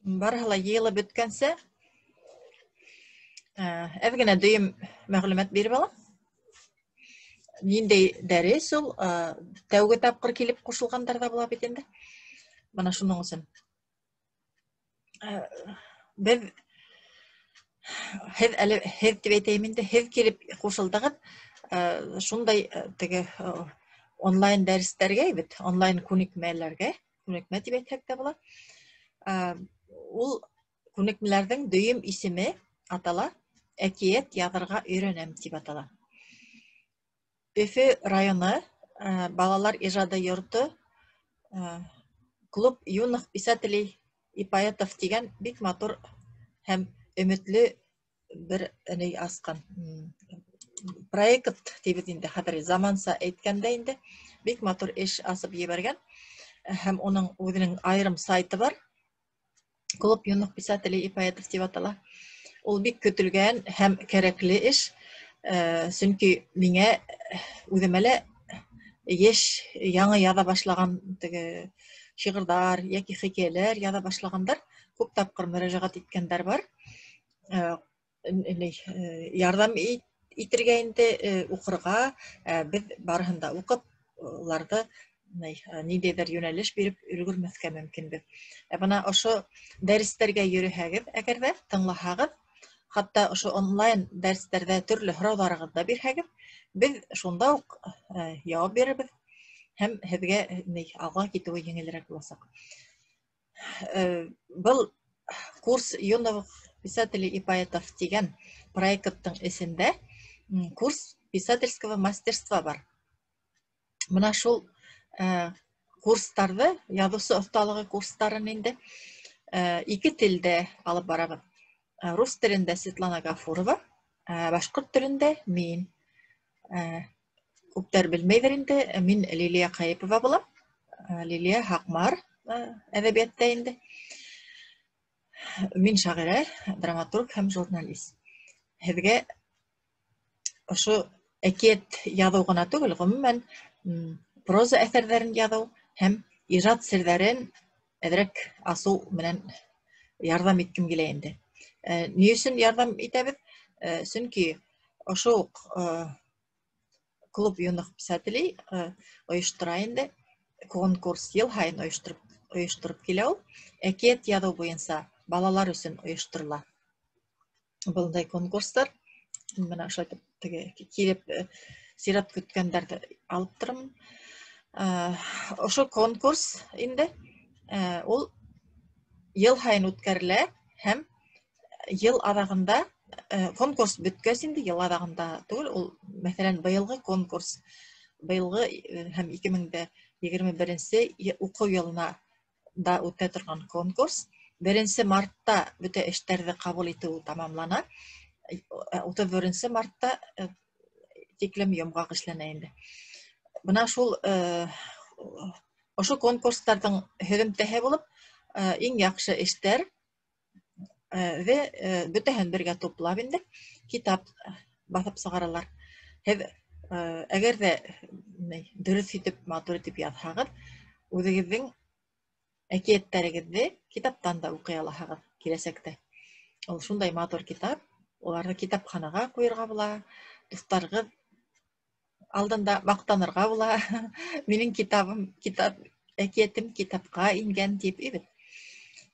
Барыһы ла йыйылып бөткәнсә, әҙ генә дөйөм мәғлүмәт биреп алам. Ниндәй дәрес ул, тәүге тапҡыр килеп ҡушылғандар ҙа була бит инде. Бына шуның өсөн. Беҙ һеҙ әле һеҙ тип әйтәйем инде, һеҙ килеп ҡушылдығыҙ, шундай теге онлайн дәрестәргә бит, онлайн күнекмәләргә, күнекмә тип әйтһәк тә була. Ул күнекмәләрҙең дөйөм исеме атала «Әкиәт яҙырға өйрәнәм» тип атала. Өфө районы балалар ижады йорто «Клуб юных писателей и поэтов» тигән бик матур һәм өмөтлө бер ни асҡан проект тибеҙ инде, хәҙер заманса әйткәндә инде, бик матур эш асып ебәргән, һәм уның үҙенең айырым сайты бар, «Клуб юных писателей и поэтов» тип атала. Ул бик көтөлгән һәм кәрәкле эш, сөнки миңә үҙемә лә йәш яңы яҙа башлаған, теге шиғырҙар йәки хикәйәләр яҙа башлағандар күп тапҡыр мөрәжәғәт иткәндәр бар. Ярҙам итергә инде, уҡырға, беҙ барыһын да уҡып, уларҙы ниндәйҙер йүнәлеш биреп өлгөрмәҫкә мөмкинбеҙ. Ә бына ошо дәрестәргә йөрөһәгеҙ, әгәр ҙә тыңлаһағыҙ, хатта ошо онлайн дәрестәрҙә төрлө һорауҙарығыҙ ҙа бирһәгеҙ, беҙ шунда уҡ яуап бирербеҙ һәм һеҙгә алға китеүе еңелерәк буласаҡ. Был «Курс юных писателей и поэтов» тигән проекттың эсендә курс писательского мастерства бар. Бына шул курстарҙы, яҙыусы оҫталығы курстарын инде ике телдә алып барабыҙ. Рус телендә Светлана Гафурова, башҡорт телендә мин. Күптәр белмәйҙер инде, мин Лилиә Ҡәйепова булам. Лилиә Һаҡмар әҙәбиәттә инде. Мин шағирә, драматург һәм журналист. Һеҙгә ошо әкиәт яҙыу ғына түгел, ғөмүмән, проза әҫәрҙәрен яҙыу һәм ижад серҙәрен әҙерәк асыу менән ярҙам иткем килә инде. Ни өсөн ярҙам итәбеҙ? Сөнки ошо уҡ «Клуб юных писателей» ойоштора инде конкурс, йыл һайын ойоштороп килә ул. Әкиәт яҙыу буйынса балалар өсөн ойошторола бындай конкурстар. Бына ошолай итеп теге килеп сират көткәндәрҙе алып торам. Ошо конкурс инде, ул йыл һайын үткәрелә һәм йыл аҙағында, конкурс бөткәс инде, йыл аҙағында түгел, ул, мәҫәлән, быйылғы конкурс, быйылғы һәм 2021 уҡыу йылына да үтә торған конкурс 1 мартта бөтә эштәрҙе ҡабул итеү тамамлана, 31 мартта тиклем йомғаҡ эшләнә инде. Бына шул ошо конкурстарҙың һөҙөмтәһе булып, иң яҡшы эштәр бөтәһен бергә туплап инде китап баҫып сығаралар. Һеҙ, әгәр ҙә дөрөҫ итеп, матур итеп яҙһағыҙ, үҙегеҙҙең әкиәттәрегеҙҙе китаптан да уҡый алаһығыҙ киләсәктә. Ул шундай матур китап, уларҙы китапханаға ҡуйырға була, дуҫтарығыҙ алдында маҡтанырға була. Минең китабым, китап, әкиәтем китапҡа ингән тип бит.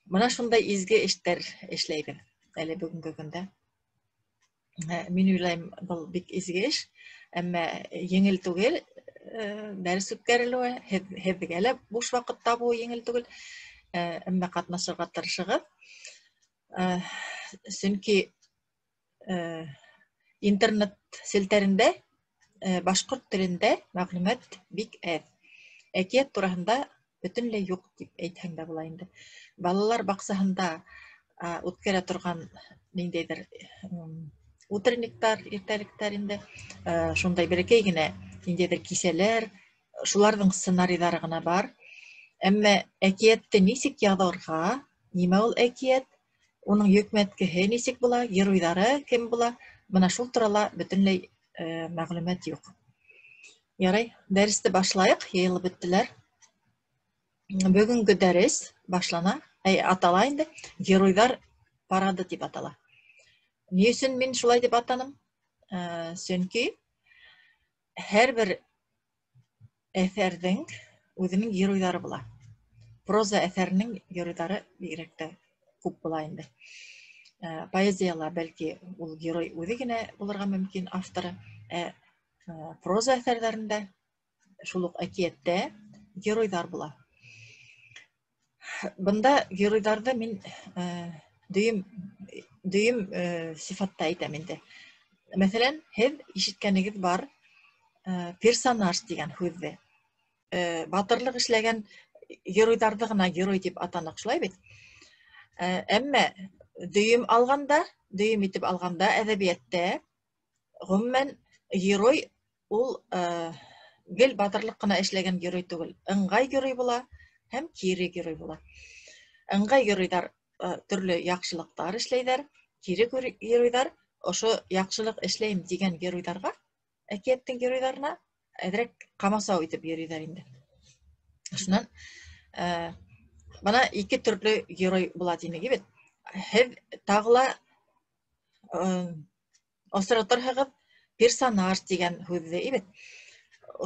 Бына шундай изге эштәр эшләйбеҙ әле бөгөнгө көндә. Мин уйлайым, был бик изге эш, әммә еңел түгел, дәрес үткәрелеүе, һеҙгә лә буш ваҡыт табыуы еңел түгел, әммә ҡатнашырға тырышығыҙ. Сөнки интернет селтәрендә, башҡорт телендә мәғлүмәт бик әҙ. Әкиәт тураһында бөтөнләй юҡ тип әйтһәң дә була инде. Балалар баҡсаһында үткәрә торған ниндәйҙер утренниктар, иртәлектәр инде, шундай бәләкәй генә ниндәйҙер кисәләр, шуларҙың сценарийҙары ғына бар. Әммә әкиәтте нисек яҙырға, нимә ул әкиәт, уның йөкмәткеһе нисек була, геройҙары кем була, бына шул турала бөтөнләй мәғлүмәт юҡ. Ярай, дәресте башлайыҡ, йыйылып бөттөләр. Бөгөнгө дәрес башлана. Атала инде, геройҙар парады тип атала. Ни өсөн мин шулай тип атаным? Сөнки һәр бер әҫәрҙең үҙенең геройҙары була. Проза әҫәренең геройҙары бигерәк тә күп була инде. Поэзияла бәлки ул герой үҙе генә булырға мөмкин, авторы. Ә проза әҫәрҙәрендә, шул уҡ әкиәттә геройҙар була. Бында геройҙарҙы мин дөйөм сифатта әйтәм инде. Мәҫәлән, һеҙ ишеткәнегеҙ бар персонаж тигән һүҙҙе. Батырлыҡ эшләгән геройҙарҙы ғына герой тип атаныҡ, шулай бит? Әммә дөйөм алғанда, дөйөм итеп алғанда әҙәбиәттә ғөмүмән герой ул гел батырлыҡ ҡына эшләгән герой түгел. Ыңғай герой була һәм кире герой була. Ыңғай геройҙар төрлө яҡшылыҡтар эшләйҙәр, кире геройҙар ошо яҡшылыҡ эшләйем тигән геройҙарға, әкиәттең геройҙарына әҙерәк ҡамасау итеп йөрөйҙәр инде. Шунан бына ике төрлө герой була тинек бит. Һеҙ тағы ла осратырһығыҙ персонаж тигән һүҙҙе бит.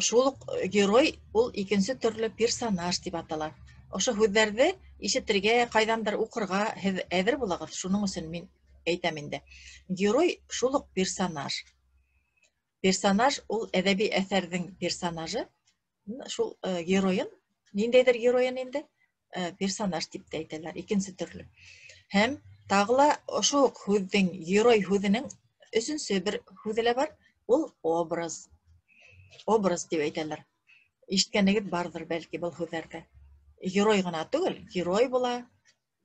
Шул уҡ герой ул икенсе төрлө персонаж тип атала. Ошо һүҙҙәрҙе ишетергә, ҡайҙандыр уҡырға һеҙ әҙер булығыҙ. Шуның өсөн мин әйтәм инде. Герой шул уҡ персонаж. Персонаж ул әҙәби әҫәрҙең персонажы. Шул геройын, ниндәйҙер геройын инде персонаж тип тә әйтәләр, икенсе төрлө. Һәм тағы ла ошо уҡ һүҙҙең, герой һүҙенең өсөнсө бер һүҙе лә бар, ул образ. Образ тип әйтәләр. Ишеткәнегеҙ барҙыр бәлки был һүҙҙәрҙе. Герой ғына түгел, герой була,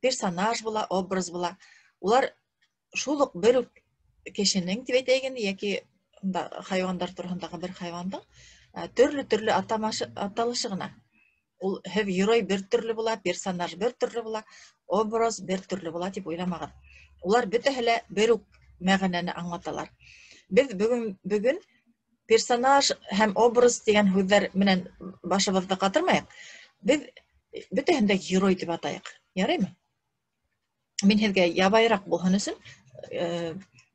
персонаж була, образ була. Улар шул уҡ бер үк кешенең тип әйтәйек инде, йәки хайуандар тураһындағы бер хайуандың төрлө-төрлө аталышы ғына. Ул һеҙ герой бер төрлө була, персонаж бер төрлө була, образ бер төрлө була тип уйламағыҙ. Улар бөтәһе лә бер үк мәғәнәне аңлаталар. Беҙ бөгөн персонаж һәм образ тигән һүҙҙәр менән башыбыҙҙы ҡатырмайыҡ. Беҙ бөтәһен дә герой тип атайыҡ. Яраймы? Мин һеҙгә ябайыраҡ булһын өсөн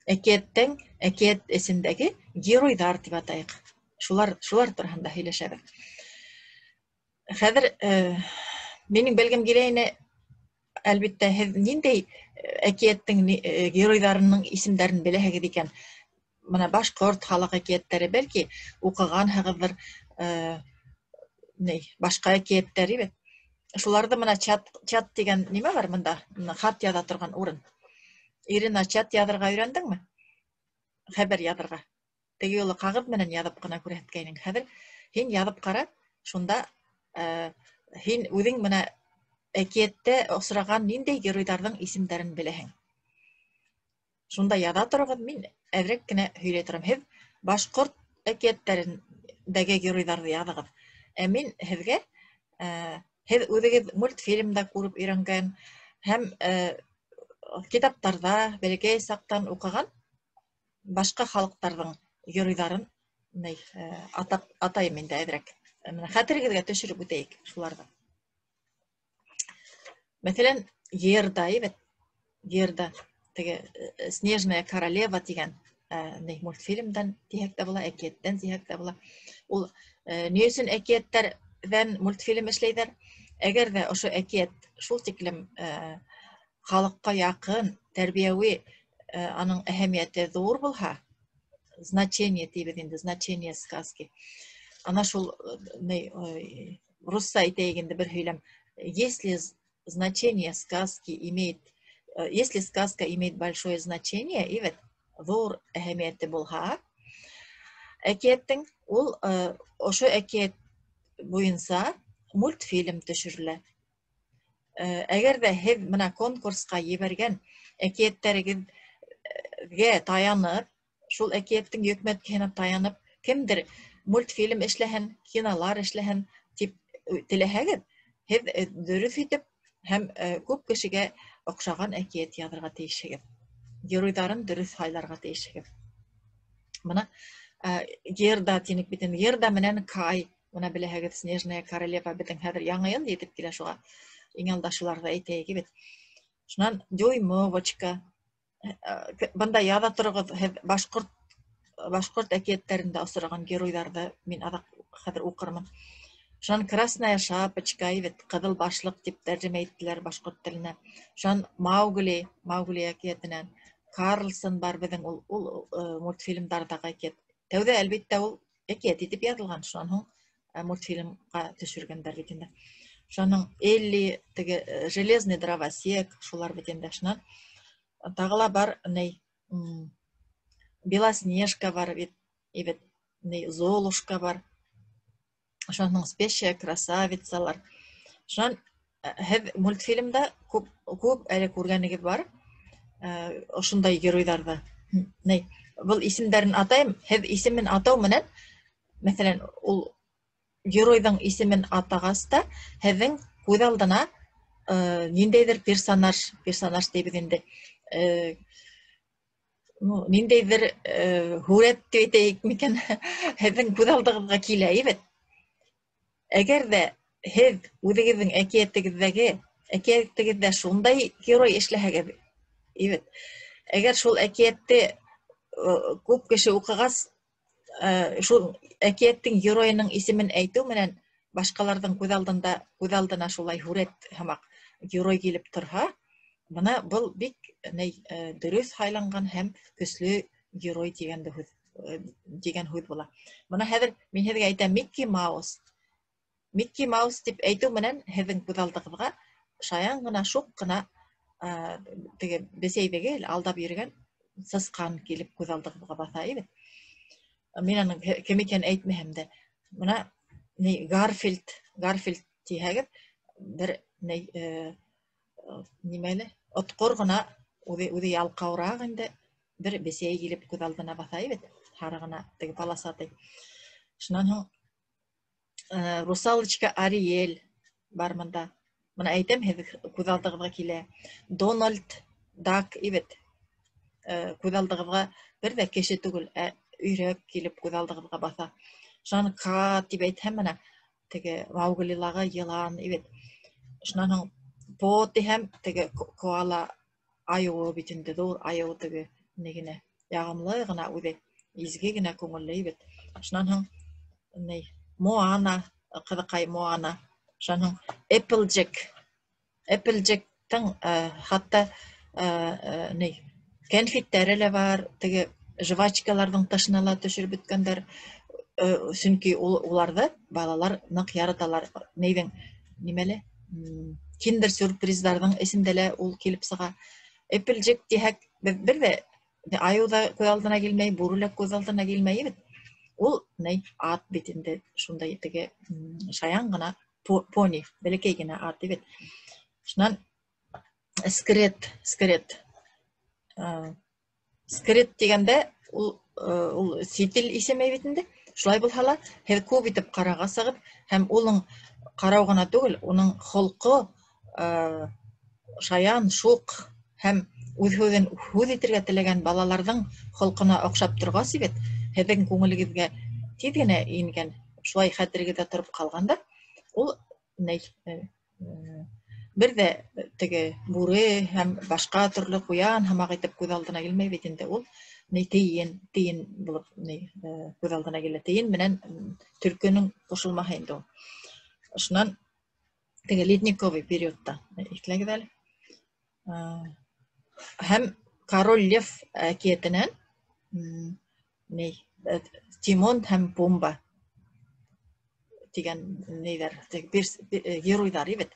әкиәттең, әкиәт эсендәге геройҙар тип атайыҡ. Шулар тураһында һөйләшәбеҙ. Хәҙер минең белгем килә ине, әлбиттә, һеҙ ниндәй әкиәттең геройҙарының исемдәрен беләһегеҙ икән? Бына башҡорт халыҡ әкиәттәре, бәлки уҡығанһығыҙҙыр, башҡа әкиәттәр бит. Шуларҙы бына чат тигән нимә бар бында? Бына хат яҙа торған урын. Ирина, чат яҙырға өйрәндеңме? Хәбәр яҙырға. Теге юлы ҡағыҙ менән яҙып ҡына күрһәткәйнең. Хәҙер һин яҙып ҡара, шунда һин үҙең бына әкиәттә осраған ниндәй геройҙарҙың исемдәрен беләһең. Шунда яҙа тороғоҙ, мин әҙерәк кенә һөйләй торам. Һеҙ башҡорт әкиәттәрендәге геройҙарҙы яҙығыҙ. Ә мин һеҙгә, һеҙ үҙегеҙ мультфильмда күреп өйрәнгән һәм китаптарҙа бәләкәй саҡтан уҡыған башҡа халыҡтарҙың геройҙарын атайым инде әҙерәк. Бына хәтерегеҙгә төшөрөп үтәйек шуларҙы. Мәҫәлән, Герда, әйбәт. Герда, теге Снежная королева тигән мультфильмдан тиһәк тә була, әкиәттән тиһәк тә була. Ул ни өсөн әкиәттәрҙән мультфильм эшләйҙәр? Әгәр ҙә ошо әкиәт шул тиклем халыҡҡа яҡын, тәрбиәүи, аның әһәмиәте ҙур булһа, значение тибеҙ инде, значение сказки. Ана шул, русса әйтәйек инде бер һөйләм. Если значение сказки имеет, если сказка имеет большое значение, и ведь ҙур әһәмиәте булһа, әкиәттең ул ошо әкиәт буйынса мультфильм төшөрөлә. Әгәр ҙә һеҙ бына конкурсҡа ебәргән әкиәттәрегеҙгә таянып, шул әкиәттең йөкмәткеһенә таянып, кемдер мультфильм эшләһен, кинолар эшләһен тип теләһәгеҙ, һеҙ дөрөҫ итеп һәм күп кешегә оҡшаған әкиәт яҙырға тейешһегеҙ. Геройҙарын дөрөҫ һайларға тейешһегеҙ. Бына Герда тинек бит инде. Герда менән Кай, бына беләһегеҙ, Снежная королева беҙҙең хәҙер яңы йыл етеп килә, шуға Иң алда шуларҙы әйтәйек бит. Шунан Дюймовочка. Бында яҙа тороғоҙ, һеҙ башҡорт әкиәттәрендә осраған геройҙарҙы мин аҙаҡ хәҙер уҡырмын. Шунан Красная Шапочка, бит, ҡыҙыл башлыҡ тип тәржемә иттеләр башҡорт теленә. Шунан Маугли, Маугли әкиәтенән. Карлсон бар беҙҙең ул мультфильмдарҙағы әкиәт. Тәүҙә әлбиттә ул әкиәт итеп яҙылған, шунан һуң мультфильмға төшөргәндәр бит инде. Шунан Элли, теге Железный дровосек, шулар бит инде. Шунан тағы ла бар ней Белоснежка бар бит, бит ней Золушка бар. Шунан Спящая красавицалар. Шунан һеҙ мультфильмда күп әле күргәнегеҙ бар ошондай геройҙарҙы. Ней, был исемдәрен атайым, һеҙ исемен атау менән, мәҫәлән, ул геройҙың исемен атағас та, һеҙҙең күҙ алдына ниндәйҙер персонаж тибеҙ инде. Ну, ниндәйҙер һүрәт тип әйтәйек микән, һеҙҙең күҙ алдығыҙға килә, бит. Әгәр ҙә һеҙ үҙегеҙҙең әкиәтегеҙҙә шундай герой эшләһәгеҙ, бит. Әгәр шул әкиәтте күп кеше уҡығас, шул әкиәттең геройының исемен әйтеү менән башҡаларҙың күҙ алдына шулай һүрәт һымаҡ герой килеп торһа, бына был бик дөрөҫ һайланған һәм көслө герой тигән һүҙ була. Бына хәҙер мин һеҙгә әйтәм Микки Маус. Микки Маус тип әйтеү менән һеҙҙең күҙ алдығыҙға шаян ғына, шуҡ ҡына теге бесәйҙеге алдап йөрөгән сысҡан килеп күҙ алдығыҙға баҫа, бит. Мин уның кем икәнен әйтмәһәм дә. Бына ни Гарфилд тиһәгеҙ, бер ни нимәле, отҡор ғына, үҙе ялҡауыраҡ инде, бер бесәй килеп күҙ алдына баҫа, бит, һары ғына, теге полосатый. Шунан һуң Русалочка Ариэль бар мында. Бына әйтәм, һеҙ күҙ алдығыҙға килә. Дональд Дак, бит. Күҙ алдығыҙға бер ҙә кеше түгел, ә өйрәк килеп күҙ алдығыҙға баҫа. Шунан Ка тип әйтһәм, бына теге Мауглилағы йылан, бит. Шунан һуң По тиһәм, теге коала айыуы бит инде, ҙур айыу теге ни генә, яғымлы ғына үҙе, изге генә күңелле, бит. Шунан һуң ни Моана, ҡыҙыҡай Моана. Шунан һуң Эпплджек. Эпплджектың хатта ни кәнфиттәре лә бар, теге жвачкаларҙың тышына ла төшөрөп бөткәндәр. Сөнки уларҙы балалар ныҡ яраталар. Нейҙең нимәле? Киндер сюрприздарҙың эсендә лә ул килеп сыға. Эпплджек тиһәк, беҙ бер ҙә айыу ҙа күҙ алдына килмәй, бүре лә күҙ алдына килмәй бит. Ул ни ат бит инде, шундай теге шаян ғына пони, бәләкәй генә ат бит. Шунан скрет. Скрет тигәндә ул сит ил исеме бит инде. Шулай булһа ла, һеҙ күп итеп ҡарағасығыҙ, һәм уның ҡарау ғына түгел, уның холҡо шаян, шуҡ һәм үҙ һүҙен һүҙ итергә теләгән балаларҙың холҡона оҡшап торғас бит, һеҙҙең күңелегеҙгә тиҙ генә ингән, шулай хәтерегеҙҙә тороп ҡалған да, ул бер ҙә теге бүре һәм башҡа төрлө ҡуян һымаҡ итеп күҙ алдына килмәй бит инде, ул ни тейен булып ни күҙ алдына килә. Тейен менән төлкөнөң ҡушылмаһы инде ул. Шунан теге ледниковый периодта иҫләгеҙ әле. Һәм Король Лев әкиәтенән ни Тимон һәм Пумба тигән нейҙәр, теге геройҙар бит.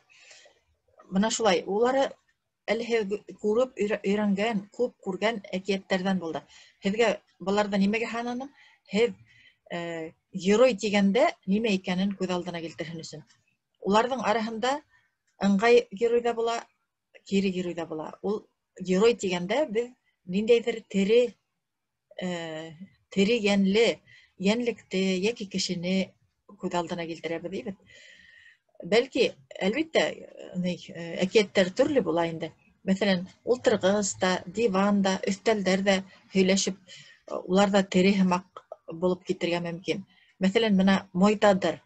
Бына шулай, улары әле һеҙ күреп өйрәнгән, күп күргән әкиәттәрҙән булды. Һеҙгә быларҙы нимәгә һананым? Һеҙ герой тигәндә нимә икәнен күҙ алдына килтерһен өсөн. Уларҙың араһында ыңғай герой ҙа була, кире герой ҙа була. Ул герой тигәндә беҙ ниндәйҙер тере йәнле, йәнлекте йәки кешене күҙ алдына килтерәбеҙ бит. Бәлки, әлбиттә, әкиәттәр төрлө була инде. Мәҫәлән, ултырғыс та, диван да, өҫтәлдәр ҙә һөйләшеп, улар ҙа тере һымаҡ булып китергә мөмкин. Мәҫәлән, бына Мойдадыр.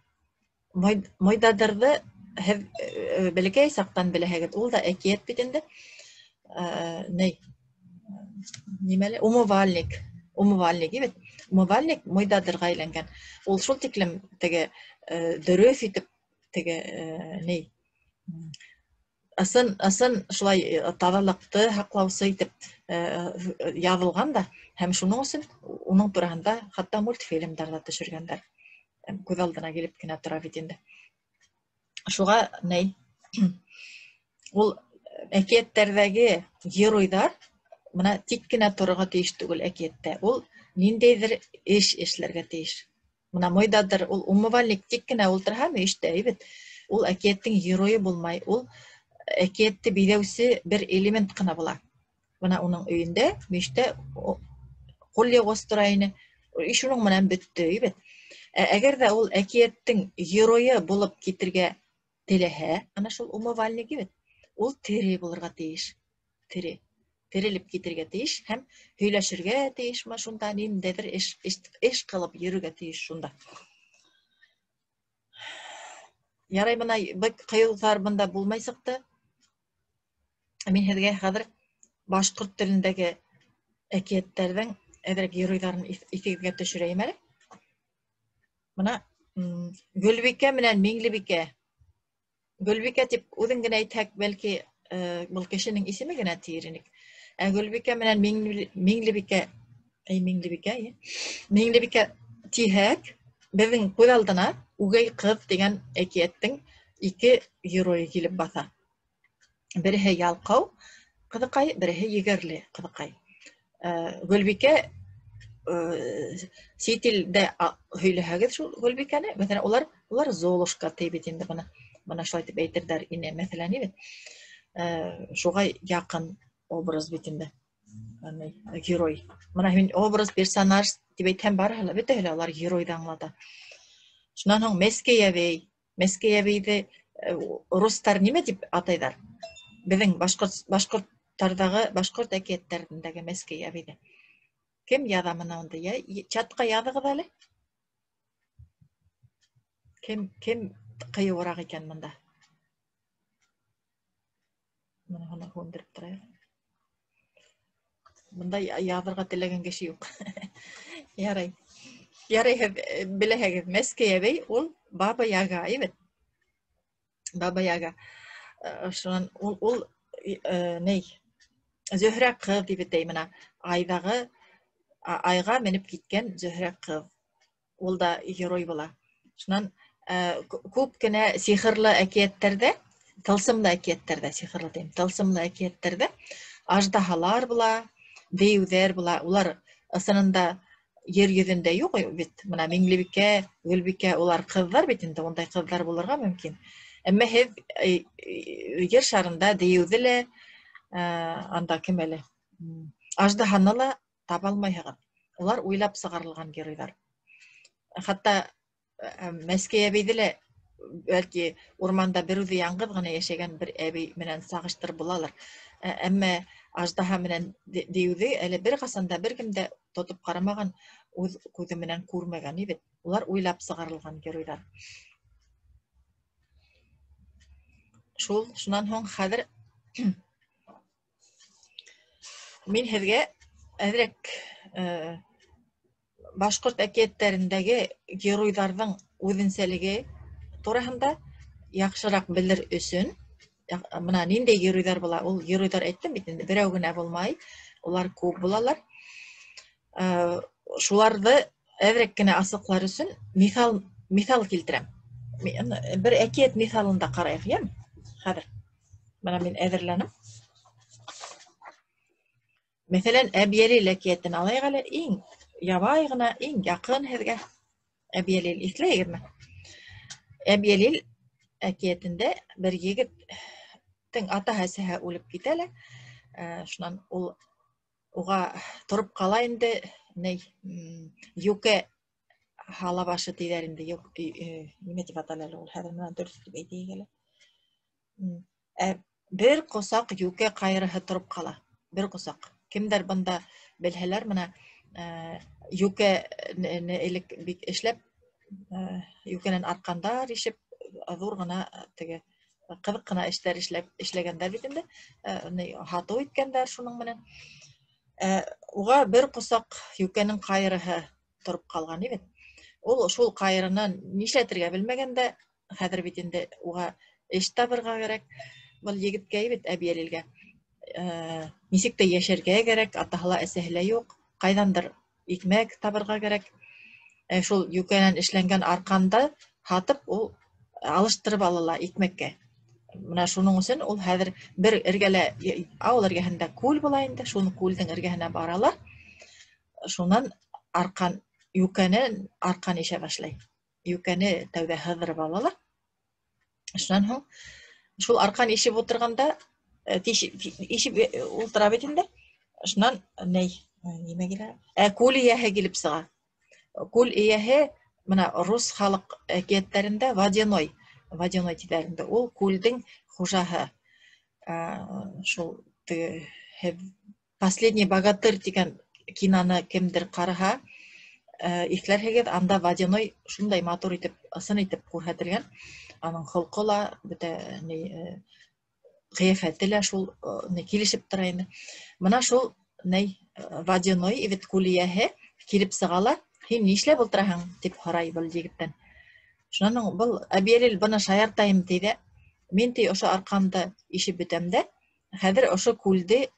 Мойдадырҙы Һеҙ бәләкәй саҡтан беләһегеҙ, ул да әкиәт бит инде. Ней, нимәле? Умывальник. Умывальник бит. Умывальник Мойдадырға әйләнгән. Ул шул тиклем теге дөрөҫ итеп теге ней ысын шулай таҙалыҡты һаҡлаусы итеп яҙылған да, һәм шуның өсөн уның тураһында хатта мультфильмдар ҙа төшөргәндәр. Күҙ алдына килеп кенә тора бит инде. Шуға ней ул әкиәттәрҙәге геройҙар бына тик кенә торорға тейеш түгел әкиәттә. Ул ниндәйҙер эш эшләргә тейеш. Бына Мойдадыр ул умывальник тик кенә ултырһа мөйөштә бит. Ул әкиәттең геройы булмай, ул әкиәтте биҙәүсе бер элемент ҡына була. Бына уның өйөндә мөйөштә ҡул йыуғыс тора ине. Шуның менән бөттө бит. Әгәр ҙә ул әкиәттең геройы булып китергә теләһә, ана шул умывальник бит. Ул тере булырға тейеш. Тере. Терелеп китергә тейеш һәм һөйләшергә тейеш шунда, ниндәйҙер эш ҡылып йөрөргә тейеш шунда. Ярай, бына бик ҡыйыуҙар бында булмай сыҡты. Мин һеҙгә хәҙер башҡорт телендәге әкиәттәрҙең әҙерәк геройҙарын иҫегеҙгә төшөрәйем әле. Бына Гөлбикә менән Миңлебикә. Гөлбикә тип үҙең генә әйтһәк, бәлки был кешенең исеме генә тиер инек. Ә Гөлбикә менән Миңлебикә, әй Миңлебикә, Миңлебикә тиһәк, беҙҙең күҙ алдына Үгәй ҡыҙ тигән әкиәттең ике геройы килеп баҫа. Береһе ялҡау ҡыҙыҡай, береһе егәрле ҡыҙыҡай. Гөлбикә сит илдә һөйләһәгеҙ шул Гөлбикәне, мәҫәлән, улар Золушка ти бит инде бына. Бына шулай тип әйтерҙәр ине, мәҫәлән, бит. Шуға яҡын образ бит инде. Герой. Бына мин образ, персонаж тип әйтһәм, барыһы ла, бөтәһе лә улар геройҙы аңлата. Шунан һуң Мәскәй әбей. Мәскәй әбейҙе рустар нимә тип атайҙар? Беҙҙең башҡорттарҙағы, башҡорт әкиәттәрендәге Мәскәй әбейҙе. Кем яҙа бына унда? Чатҡа яҙығыҙ әле. Кем ҡыйыуыраҡ икән бында? Бына һуны һүндереп торайыҡ. Бында яҙырға теләгән кеше юҡ. Ярай. Ярай, һеҙ беләһегеҙ, Мәскәй әбей ул Баба Яга, әйбәт. Баба Яга. Шунан ул ней? Зөһрә ҡыҙ тип әйтәй бына. Айға менеп киткән Зөһрә ҡыҙ. Ул да герой була. Шунан күп кенә сихырлы әкиәттәрҙә, тылсымлы әкиәттәрҙә, сихырлы тием, тылсымлы әкиәттәрҙә аждаһалар була, дейеүҙәр була. Улар ысынында ер йөҙөндә юҡ бит. Бына Миңлебикә, Гөлбикә улар ҡыҙҙар бит инде, ундай ҡыҙҙар булырға мөмкин. Әммә һеҙ ер шарында дейеүҙе лә, анда кем әле? Аждаһаны ла таба алмайһығыҙ. Улар уйлап сығарылған геройҙар. Хатта Мәскәй әбейҙе лә бәлки урманда бер үҙе яңғыҙ ғына йәшәгән бер әбей менән сағыштырып булалыр. Әммә аждаһа менән дейеүҙе әле бер ҡасан да бер кем дә тотоп ҡарамаған, үҙ күҙе менән күрмәгән бит. Улар уйлап сығарылған геройҙар. Шунан һуң хәҙер мин һеҙгә әҙерәк башҡорт әкиәттәрендәге геройҙарҙың үҙенсәлеге тураһында яҡшыраҡ белер өсөн, бына ниндәй геройҙар була, ул геройҙар әйттем бит инде, берәү генә булмай, улар күп булалар. Шуларҙы әҙерәк кенә асыҡлар өсөн миҫал килтерәм. Бер әкиәт миҫалын да ҡарайыҡ, йәме? Хәҙер. Бына мин әҙерләнем. Мәҫәлән, Әбйәлил әкиәтен алайыҡ әле, иң ябай ғына, иң яҡын һеҙгә. Әбйәлил иҫләйһегеҙме? Әбйәлил әкиәтендә бер егеттең атаһы-әсәһе үлеп китә лә, шунан ул уға тороп ҡала инде, йүкә һала башы тиҙәр инде, нимә тип атала әле ул, хәҙер менән дөрөҫ тип әйтәйек әле. Бер ҡосаҡ йүкә ҡайырыһы тороп ҡала, бер ҡосаҡ. Кемдәр бында белһәләр, бына йүкәне элек бик эшләп, йүкәнән арҡандар ишеп ҙур ғына теге ҡыҙыҡ ҡына эштәр эшләгәндәр бит инде, һатыу иткәндәр шуның менән. Уға бер ҡосаҡ йүкәнең ҡайырыһы тороп ҡалған бит. Ул шул ҡайырыны нишләтергә белмәгәндә, хәҙер бит инде уға эш табырға кәрәк. Был егеткә бит, Әбйәлилгә. Нисек тә йәшәргә кәрәк, атаһы ла, әсәһе лә юҡ. Ҡайҙандыр икмәк табырға кәрәк. Шул йүкәнән эшләнгән арҡанды һатып, ул алыштырып ала ла икмәккә. Бына шуның өсөн ул хәҙер бер эргәлә, ауыл эргәһендә күл була инде, шул күлдең эргәһенә баралар. Шунан арҡан, йүкәне арҡан ишә башлай. Йүкәне тәүҙә һыҙырып алалар. Шунан һуң шул арҡан ишеп ултырғанда, ишеп ултыра бит инде. Шунан нимә килә? Күл эйәһе килеп сыға. Күл эйәһе бына рус халыҡ әкиәттәрендә водяной, водяной тиҙәр инде. Ул күлдең хужаһы. Шул Последний богатырь тигән киноны кемдер ҡараһа, иҫләрһегеҙ, анда водяной шундай матур итеп, ысын итеп күрһәтелгән. Аның холҡо ла, бөтә ҡиәфәте лә шул килешеп тора инде. Бына шул водяной бит күл эйәһе килеп сыға ла, һин нишләп ултыраһың, тип һорай был егеттән. Шунан был Әбйәлил быны шаяртайым ти ҙә, мин ти ошо арҡанды ишеп бөтәм дә, хәҙер ошо күлде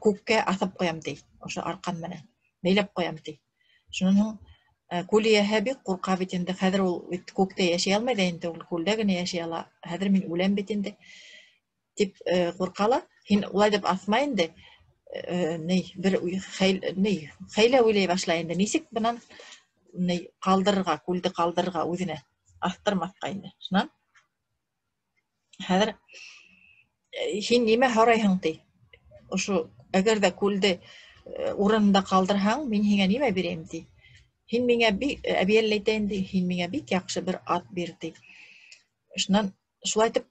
күккә аҫып ҡуям ти, ошо арҡан менән бәйләп ҡуям ти. Шунан һуң күл эйәһе бик ҡурҡа бит инде, хәҙер ул бит күктә йәшәй алмай ҙа инде, ул күлдә генә йәшәй ала, хәҙер мин үләм бит инде тип ҡурҡа ла, һин улай тип аҫма инде, бер хәйлә уйлай башлай инде, нисек бынан ҡалдырырға, күлде ҡалдырырға үҙенә, аҫтырмаҫҡа инде. Шунан хәҙер һин нимә һорайһың ти, ошо әгәр ҙә күлде урынында ҡалдырһаң, мин һиңә нимә бирәйем ти. Һин миңә бик, Әбйәлил әйтә инде, һин миңә бик яҡшы бер ат бир ти. Шунан шулай итеп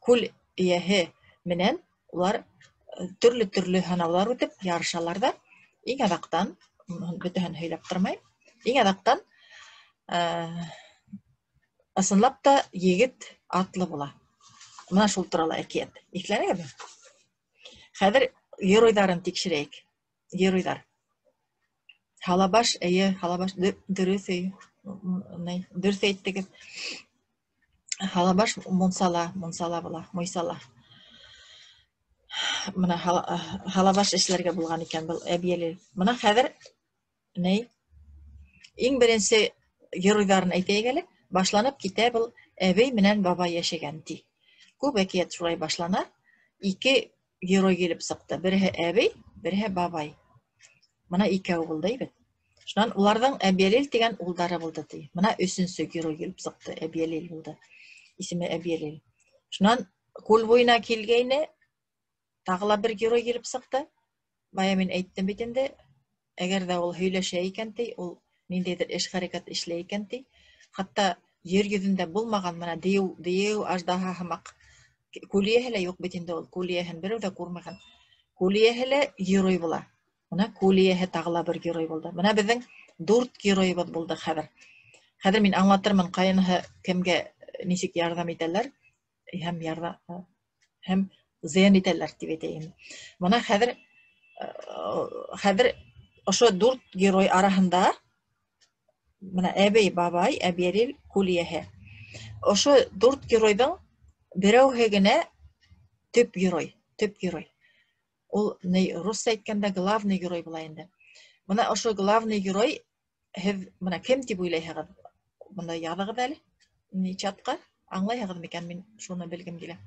күл эйәһе менән улар төрлө-төрлө һынауҙар үтеп ярышалар ҙа, иң аҙаҡтан, бөтәһен һөйләп тормайым, иң аҙаҡтан ысынлап та егет атлы була. Бына шул турала әкиәт. Иҫләнегеҙме? Хәҙер геройҙарын тикшерәйек. Геройҙар. Һалабаш, эйе, Һалабаш, дөрөҫ, дөрөҫ әйттегеҙ. Һалабаш мунсала, мунсала була, муйсала. Бына һалабаш эшләргә булған икән был Әбйәлил. Бына хәҙер иң беренсе геройҙарын әйтәйек әле. Башланып китә был әбей менән бабай йәшәгән ти. Күп әкиәт шулай башлана. Ике герой килеп сыҡты. Береһе әбей, береһе бабай. Бына икәү булды бит. Шунан уларҙың Әбйәлил тигән улдары булды ти. Бына өсөнсө герой килеп сыҡты, Әбйәлил булды. Исеме Әбйәлил. Шунан күл буйына килгәйне, тағы ла бер герой килеп сыҡты. Бая мин әйттем бит инде, әгәр ҙә ул һөйләшә икән ти, ул ниндәйҙер эш-хәрәкәт эшләй икән ти. Хатта ер йөҙөндә булмаған бына дейеү, дейеү аждаһа һымаҡ. Күл эйәһе лә юҡ бит инде ул, күл эйәһен берәү ҙә күрмәгән. Күл эйәһе лә герой була. Бына күл эйәһе тағы ла бер герой булды. Бына беҙҙең дүрт геройыбыҙ булды хәҙер. Хәҙер мин аңлатырмын, ҡайныһы кемгә нисек ярҙам итәләр һәм ярҙам һәм зыян итәләр тип әйтәйем. Бына хәҙер ошо дүрт герой араһында бына әбей, бабай, Әбйәлил, күл эйәһе. Ошо дүрт геройҙың берәүһе генә төп герой, төп герой. Ул русса әйткәндә главный герой була инде. Бына ошо главный герой һеҙ бына кем тип уйлайһығыҙ? Бында яҙығыҙ әле чатҡа. Аңлайһығыҙ микән, мин шуны белгем килә.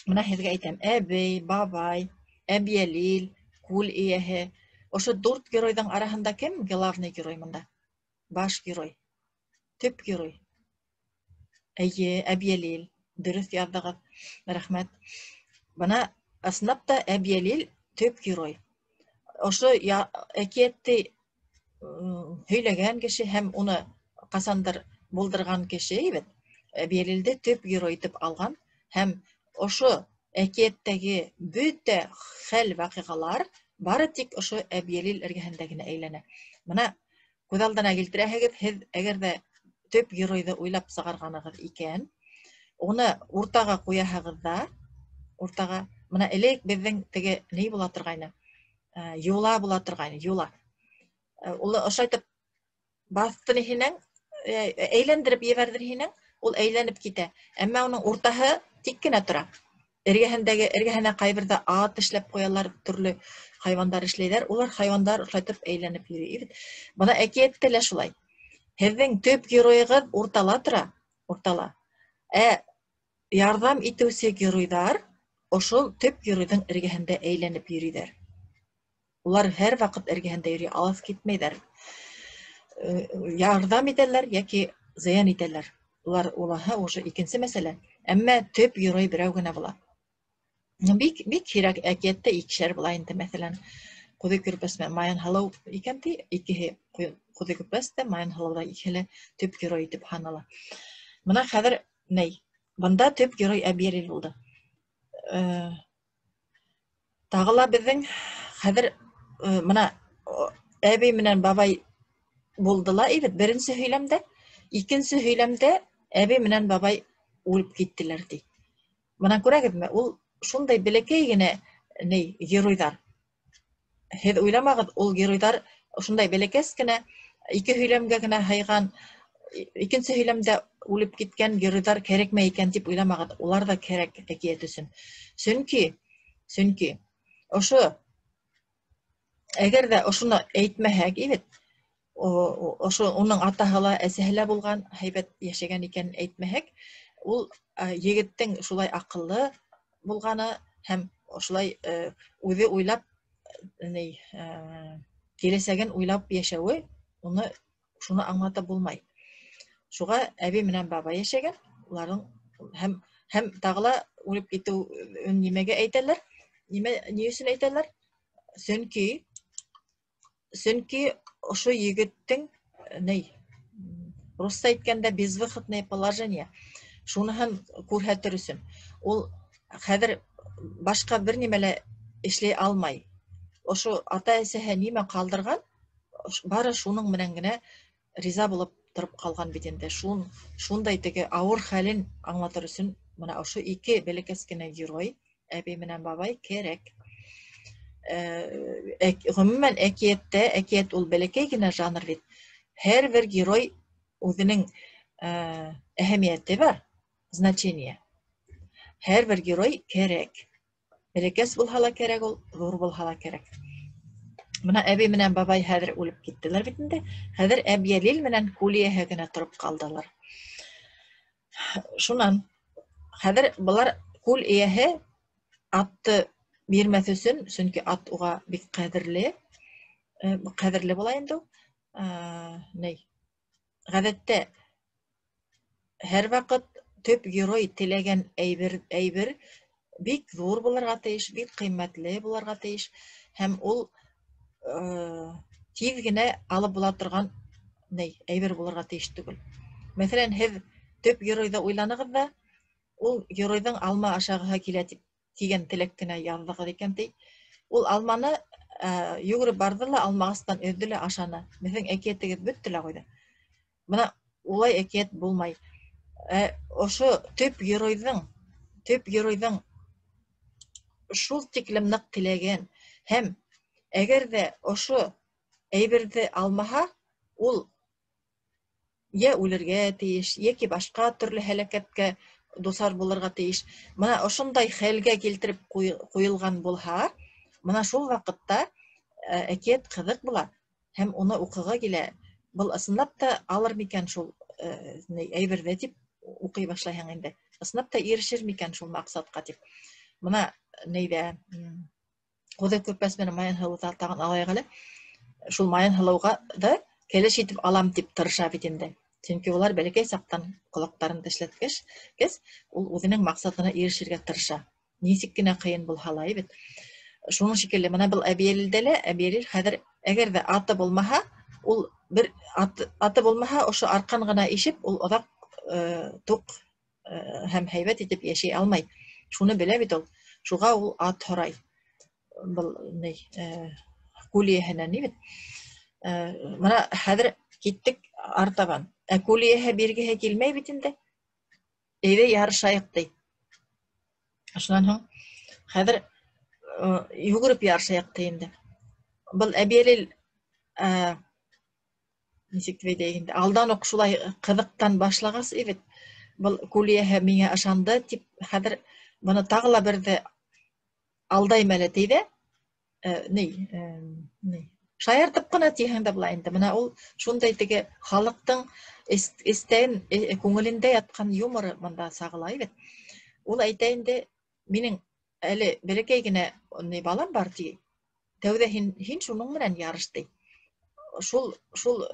Бына һеҙгә әйтәм, әбей, бабай, Әбйәлил, күл эйәһе. Ошо дүрт геройҙың араһында кем главный герой бында? Баш герой, төп герой. Эйе, Әбйәлил. Дөрөҫ яҙҙығыҙ. Рәхмәт. Бына ысынлап та Әбйәлил төп герой. Ошо әкиәтте һөйләгән кеше һәм уны ҡасандыр булдырған кеше бит. Әбйәлилде төп герой итеп алған һәм ошо әкиәттәге бөтә хәл-ваҡиғалар бары тик ошо Әбйәлил эргәһендә генә әйләнә. Бына күҙ алдына килтерәһегеҙ, һеҙ әгәр ҙә төп геройҙы уйлап сығарғанығыҙ икән, уны уртаға ҡуяһығыҙ ҙа, уртаға, бына элек беҙҙең теге ни була торғайны, юла була торғайны, юла. Ул ошайтып баҫты һинең, әйләндереп ебәрҙе һинең, ул әйләнеп китә. Әммә уның уртаһы тик кенә тора. Эргәһендәге, эргәһенә ҡайберҙә ат эшләп ҡуялар, төрлө хайуандар эшләйҙәр. Улар хайуандар ошайтып әйләнеп йөрөй. Бына әкиәттә лә шулай. Һеҙҙең төп геройығыҙ уртала тора, уртала. Ә ярҙам итеүсе геройҙар ошол төп геройҙың эргәһендә әйләнеп йөрөйҙәр. Улар һәр ваҡыт эргәһендә йөрөй, алыҫ китмәйҙәр. Ярҙам итәләр йәки зыян итәләр. Улар улаһы уже икенсе мәсьәлә. Әммә төп герой берәү генә була. Бик бик һирәк әкиәттә икешәр була инде, мәҫәлән, Ҡуҙы Көрпәс менән Маян һылыу икән ти, икеһе Ҡуҙы Көрпәс тә, Маян һылыу ҙа икеһе лә төп герой итеп һанала. Бына хәҙер ней, бында төп герой Әбйәлил булды. Тағы ла беҙҙең хәҙер бына әбей менән бабай булды ла бит беренсе һөйләмдә, икенсе һөйләмдә әбей менән бабай үлеп киттеләр ти. Бына күрәгеҙме, ул шундай бәләкәй генә ней геройҙар. Һеҙ уйламағыҙ, ул геройҙар шундай бәләкәс кенә, ике һөйләмгә генә һыйған, икенсе һөйләмдә үлеп киткән геройҙар кәрәкмәй икән тип уйламағыҙ. Улар ҙа кәрәк әкиәт өсөн. Сөнки ошо әгәр ҙә ошоно әйтмәһәк, бит, ошо уның атаһы ла, әсәһе лә булған, һәйбәт йәшәгән икәнен әйтмәһәк, ул егеттең шулай аҡыллы булғаны һәм ошолай үҙе уйлап ни киләсәген уйлап йәшәүе, уны шуны аңлатып булмай. Шуға әбей менән бабай йәшәгән, уларҙың һәм тағы ла үлеп китеүен нимәгә әйтәләр? Нимә, ни өсөн әйтәләр? Сөнки ошо егеттең ни, русса әйткәндә безвыходное положение, шуныһын күрһәтер өсөн. Ул хәҙер башҡа бер нимә лә эшләй алмай. Ошо ата-әсәһе нимә ҡалдырған, бары шуның менән генә риза булып тороп ҡалған бит инде. Шундай теге ауыр хәлен аңлатыр өсөн бына ошо ике бәләкәс кенә герой, әбей менән бабай кәрәк. Ғөмүмән әкиәттә, әкиәт ул бәләкәй генә жанр бит. Һәр бер герой үҙенең әһәмиәте бар, значение. Һәр бер герой кәрәк. Бәләкәс булһа ла кәрәк ул, ҙур булһа ла кәрәк. Бына әбей менән бабай хәҙер үлеп киттеләр бит инде. Хәҙер Әбйәлил менән күл эйәһе генә тороп ҡалдылар. Шунан хәҙер былар күл эйәһе атты бирмәҫ өсөн, сөнки ат уға бик ҡәҙерле, ҡәҙерле була инде ул. Ней, ғәҙәттә һәр ваҡыт төп герой теләгән әйбер бик ҙур булырға тейеш, бик ҡиммәтле булырға тейеш һәм ул тиҙ генә алып була торған ней, әйбер булырға тейеш түгел. Мәҫәлән, һеҙ төп геройҙы уйланығыҙ ҙа, ул геройҙың алма ашағыһы килә тип тигән теләк кенә яҙҙығыҙ икән ти. Ул алманы йүгереп барҙы ла алма ағастан өҙҙө лә ашаны. Беҙҙең әкиәтегеҙ бөттө лә ҡуйҙы. Бына улай әкиәт булмай. Ошо төп геройҙың шул тиклем ныҡ теләгән һәм әгәр ҙә ошо әйберҙе алмаһа, ул йә үлергә тейеш, йәки башҡа төрлө һәләкәткә дусар булырға тейеш. Бына ошондай хәлгә килтереп ҡуйылған булһа, бына шул ваҡытта әкиәт ҡыҙыҡ була һәм уны уҡыға килә. Был ысынлап та алыр микән шул әйберҙе тип уҡый башлайһың инде. Ысынлап та ирешер микән шул маҡсатҡа тип. Бына нейҙә, Ҡуҙы Көрпәс менән Маян һылыуҙы тағын алайыҡ әле. Шул Маян һылыуға да кәләш итеп алам тип тырыша бит инде. Сөнки улар бәләкәй саҡтан ҡолаҡтарын тешләткәс, ул үҙенең маҡсатына ирешергә тырыша. Нисек кенә ҡыйын булһа ла бит. Шуның шикелле бына был Әбйәлилдә лә, Әбйәлил хәҙер әгәр ҙә аты булмаһа, ул бер аты булмаһа, ошо арҡан ғына ишеп, ул оҙаҡ туҡ һәм һәйбәт итеп йәшәй алмай. Шуны белә бит ул. Шуға ул ат һорай. Был ни, күл эйәһенән ни бит. Бына хәҙер киттек артабан. Ә күл эйәһе биргеһе килмәй бит инде. Әйҙә ярышайыҡ, ти. Шунан һуң хәҙер йүгереп ярышайыҡ, ти инде. Был Әбйәлил нисек тип әйтәйек инде, алдан уҡ шулай ҡыҙыҡтан башлағас бит, был күл эйәһе миңә ышанды тип, хәҙер быны тағы ла берҙе алдайым әле, ти ҙә, ни шаяртып ҡына тиһәң дә була инде. Бына ул шундай теге халыҡтың эстән күңелендә ятҡан юморы бында сағыла бит. Ул әйтә инде, минең әле бәләкәй генә ни балам бар, ти. Тәүҙә һин шуның менән ярыш, ти. Шул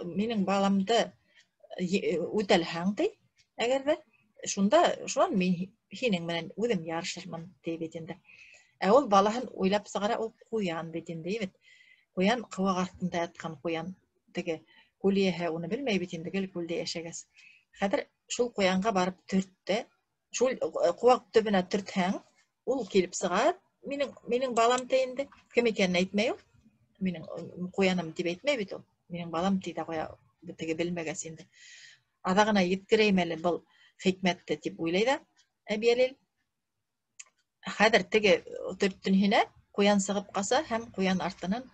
минең баламды үтәлһәң, ти, әгәр ҙә шунда шунан мин һинең менән үҙем ярышырмын, ти бит инде. Ә ул балаһын уйлап сығара, ул ҡуян бит инде, бит. Ҡуян ҡыуаҡ аҫтында ятҡан ҡуян. Теге күл эйәһе уны белмәй бит инде, гел күлдә йәшәгәс. Хәҙер шул ҡуянға барып төрттө. Шул ҡыуаҡ төбөнә төртһәң, ул килеп сыға, минең балам ти инде. Кем икәнен әйтмәй ул. Минең ҡуяным тип әйтмәй бит ул. Минең балам ти ҙә ҡуя, теге белмәгәс инде. Аҙағына еткерәйем әле был хикмәтте тип уйлай ҙа Әбйәлил. Хәҙер теге төрттөн һинә, ҡуян сығып ҡаса һәм ҡуян артынан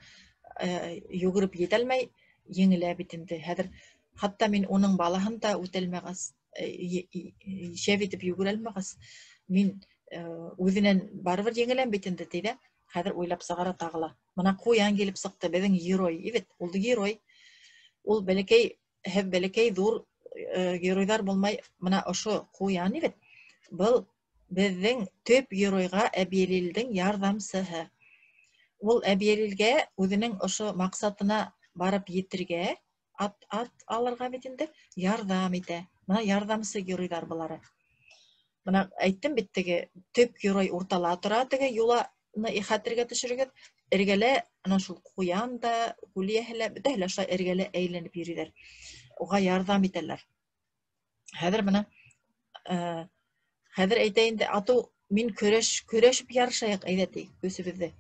йүгереп етәлмәй, еңелә бит инде. Хәҙер хатта мин уның балаһын да үтәлмәгәс, шәп итеп йүгерә алмағас, мин үҙенән барыбер еңеләм бит инде, ти ҙә. Хәҙер уйлап сығара тағы ла. Бына ҡуян килеп сыҡты, беҙҙең герой, бит, ул герой. Ул бәләкәй, һәм бәләкәй ҙур геройҙар булмай, бына ошо ҡуян бит. Был беҙҙең төп геройға Әбйәлилдең ярҙамсыһы. Ул Әбйәлилгә үҙенең ошо маҡсатына барып етергә, ат алырға бит инде, ярҙам итә. Бына ярҙамсы геройҙар былары. Бына әйттем бит, теге төп герой уртала тора, теге юланы хәтергә төшөрөгөҙ. Эргәлә ана шул ҡуян да, күл эйәһе лә, бөтәһе лә шулай эргәлә әйләнеп йөрөйҙәр. Уға ярҙам итәләр. Хәҙер бына хәҙер әйтә инде, атыу мин көрәшеп ярышайыҡ, әйҙә, ти, көсөбөҙҙө.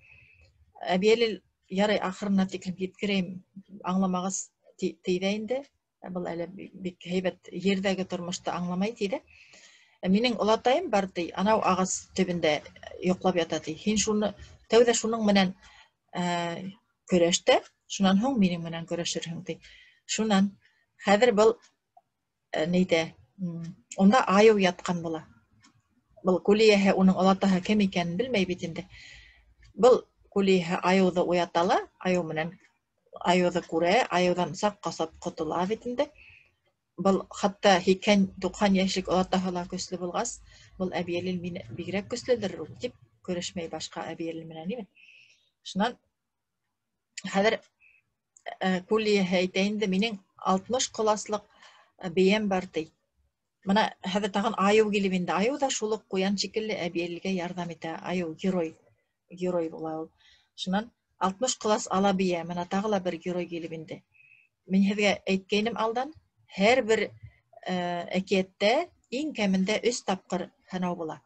Әбйәлил ярай ахырына тиклем еткерәйем, аңламағас, ти ҙә инде. Был әле бик һәйбәт ерҙәге тормошто аңламай, ти ҙә. Минең олатайым бар, ти, анау ағас төбөндә йоҡлап ята, ти. Һин шуны тәүҙә шуның менән көрәш тә, шунан һуң минең менән көрәшерһең, ти. Шунан хәҙер был нейҙә, унда айыу ятҡан була. Был күл эйәһе уның олатаһы кем икәнен белмәй бит инде. Был күл эйәһе айыуҙы уята ла, айыу менән айыуҙы күрә, айыуҙан саҡ ҡасып ҡотола бит инде. Был хатта 80-90 йәшлек олатаһы ла көслө булғас, был Әбйәлил мине бигерәк көслөлөр ул тип көрәшмәй башҡа Әбйәлил менән, нимә. Шунан хәҙер күл эйәһе әйтә инде, минең 60 ҡоласлыҡ бейәм бар, ти. Бына хәҙер тағын айыу килеп инде. Айыу ҙа шул уҡ ҡуян шикелле Әбйәлилгә ярҙам итә. Айыу герой була ул. Шунан 60 ҡолас ала бейә, бына тағы ла бер герой килеп инде. Мин һеҙгә әйткәйнем алдан, һәр бер әкиәттә иң кәмендә 3 тапҡыр һынау була.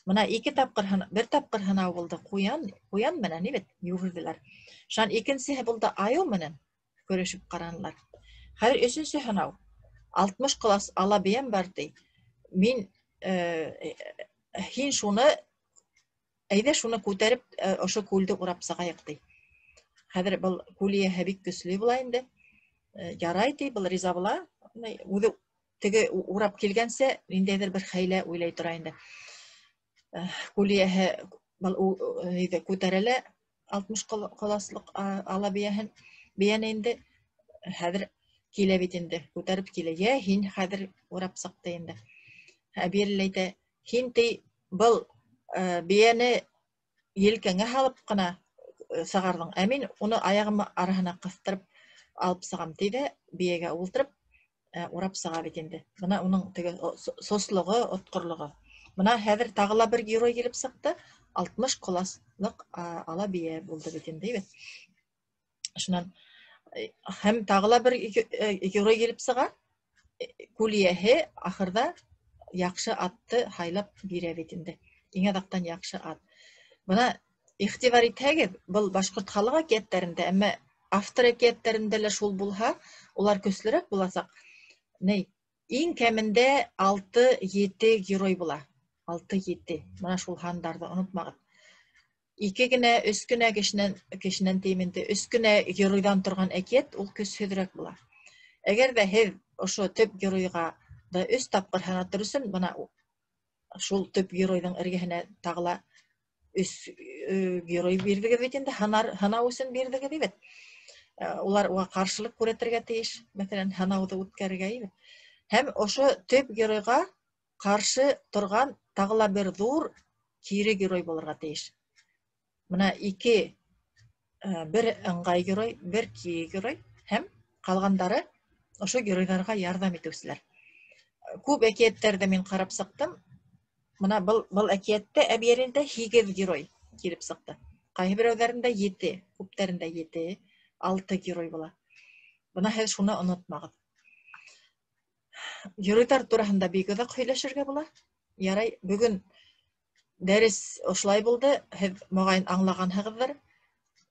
Бына 2 тапҡыр бер тапҡыр һынау булды. Ҡуян менән бит йүгерҙеләр. Шунан икенсеһе булды, айыу менән көрәшеп ҡаранылар. Хәҙер өсөнсө һынау. 60 ҡолас ала бейәм бар, ти. Мин һин шуны әйҙә шуны күтәреп, ошо күлде урап сығайыҡ, ти. Хәҙер был күл эйәһе бик көслө була инде. Ярай, ти, был риза була. Үҙе теге урап килгәнсә ниндәйҙер бер хәйлә уйлай тора инде. Күл эйәһе был ниҙе күтәрә лә 60 ҡоласлыҡ ала бейәһен, бейәне инде. Хәҙер килә бит инде, күтәреп килә. Йә, һин хәҙер урап сыҡты инде. Әбйәлил әйтә, һин, ти, был бейәне елкәңә һалып ҡына сығарҙың. Ә мин уны аяғым араһына ҡыҫтырып алып сығам, ти ҙә, бейәгә ултырып, урап сыға бит инде. Бына уның теге сослоғо, отҡорлоғо. Бына хәҙер тағы ла бер герой килеп сыҡты. 60 ҡоласлыҡ ала бейә булды бит инде, бит. Шунан һәм тағы ла бер герой килеп сыға. Күл эйәһе ахырҙа яҡшы атты һайлап бирә бит инде. Иң аҙаҡтан яҡшы ат. Бына иғтибар итһәгеҙ, был башҡорт халыҡ әкиәттәрендә, әммә автор әкиәттәрендә лә шул булһа, улар көслөрәк буласаҡ. Ней, Иң кәмендә 6-7 герой була. 6-7. Мына шул һандарҙы онотмағыҙ. 2 генә, 3 генә кешенән тейем инде, 3 генә геройҙан торған әкиәт ул көсһөҙөрәк була. Әгәр ҙә һеҙ ошо төп геройға да 3 тапҡыр һанатыр өсөн, бына шул төп геройҙың эргәһенә тағы ла 3 герой бирҙегеҙ бит инде, һанау өсөн бирҙегеҙ бит. Улар уға ҡаршылыҡ күрһәтергә тейеш, мәҫәлән, һанауҙы үткәрергә бит. Һәм ошо төп геройға ҡаршы торған тағы ла бер ҙур кире герой булырға тейеш. Бына бер ыңғай герой, бер кире герой һәм ҡалғандары ошо геройҙарға ярҙам итеүселәр. Күп әкиәттәрҙе мин ҡарап сыҡтым. Бына был әкиәттә Әбйәлилдә 8 герой килеп сыҡты. Ҡайһы берәүҙәрендә 7, күптәрендә 7, 6 герой була. Бына һеҙ шуны онотмағыҙ. Геройҙар тураһында бик оҙаҡ һөйләшергә була. Ярай, бөгөн дәрес ошолай булды. Һеҙ моғайын аңлағанһығыҙҙыр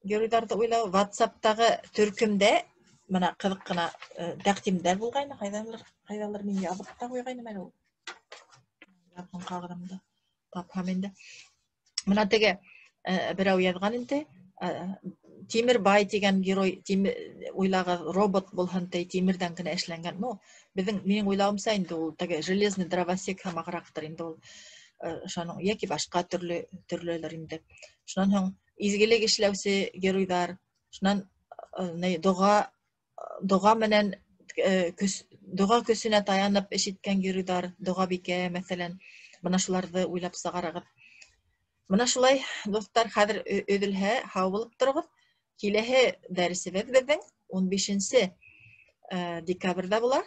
геройҙарҙы уйлау. WhatsApp-тағы төркөмдә бына ҡыҙыҡ ҡына тәҡдимдәр булғайны. Ҡайҙалыр мин яҙып та ҡуйғайным әле ул. Яҙған ҡағыҙымды тапһам инде. Бына теге берәү яҙған инде. Тимербай тигән герой, уйлағыҙ, робот булһын ти, тимерҙән генә эшләнгән. Ну, минең уйлауымса инде ул теге железный дровосек һымағыраҡтыр инде ул. Шуның йәки башҡа төрлөлөр инде. Шунан һуң изгелек эшләүсе геройҙар, шунан доға менән, доға көсөнә таянып эш иткән геройҙар, доғабикә мәҫәлән, бына шуларҙы уйлап сығарығыҙ. Бына шулай, дуҫтар, хәҙер өҙөлһә, һау булып тороғоҙ. Киләһе дәресебеҙ беҙҙең 15 декабрҙә була,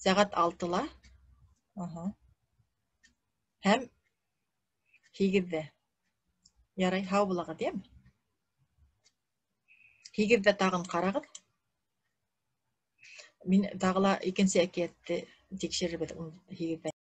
сәғәт 6-ла. Һәм 8-ҙә. Ярай, һау булығыҙ, йәме? 8-ҙә тағын ҡарағыҙ. Мин тағы ла икенсе әкиәтте тикшерербеҙ 8-ҙә.